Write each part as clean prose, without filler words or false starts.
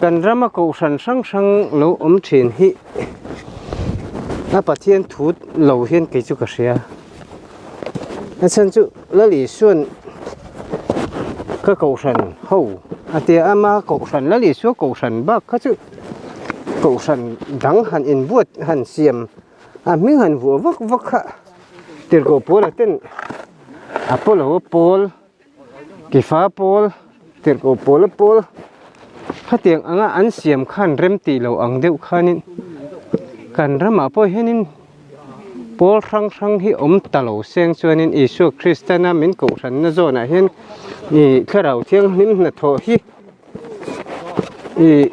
Kan rama kohhran hrang hrang lo awm thin hi a Pathian thu lo hian kei chu ka hria. A chhan chu Lal Isua'n ka kohhran ho a tia ama kohhran Lal Isua kohhran bak kha chu kohhran dang han inbuat han siam a hming han vuah vak vak kha tirhkoh pawl ten Apollo pawl Kifa pawl tirhkoh pawl a pawl khatiang anga an siam khan rem tih loh ang deuh khanin kan ramah pawh hianin pawl hrang hrang hi awm ta lo seng chuanin Isua Kristana min kohhranna zawnah hian ih thlarau thianghlim hnathawh hi ih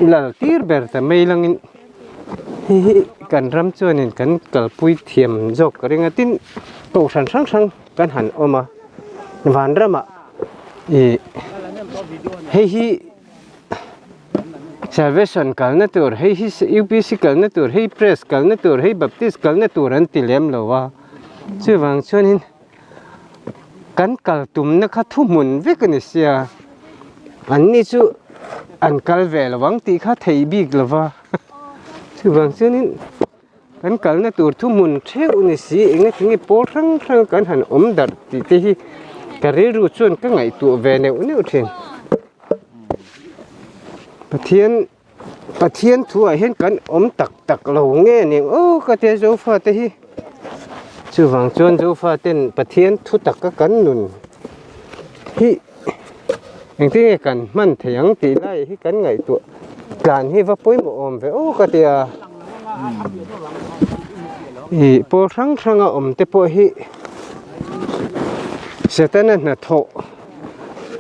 lal tir ber ta mai langin hei hi kan ram chuanin kan kalpui thiam zawk ka ring a tin kohhran hrang hrang. Kan han awm a, vanramah ih hei hi salvation kalna tur hei hi upc kalna tur hei press kalna tur hei baptist kalna tur an ti lem lo a chuvang chuanin kan kal tumna kha thuhmun vek a ni sia anni chu an kal ve lo ang tih kha theih bik lo va chuvang chuanin. Kan kalna tur thuhmun theuh ni si eng enge pawl hrang hrang kan han awm darh tih te hi ka rilru chuan ka ngaihtuah ve neuh neuh thin. Pathian Pathian thuah hian kan awm tak tak lo nge ni aw ka tia Zofa te hi chuvang chuan Zofa ten Pathian thu taka kan nun hi engtin nge kan hman thei ang tih lai hi kan ngaihtuah tlan hi va pawimawh awm ve aw ka tia ih pawl hrang hrang a awm te pawh hi setana hnathawh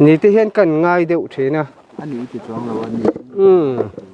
ni te hian kan ngai deuh thin a. A ni ti chuang lo a ni. Umm.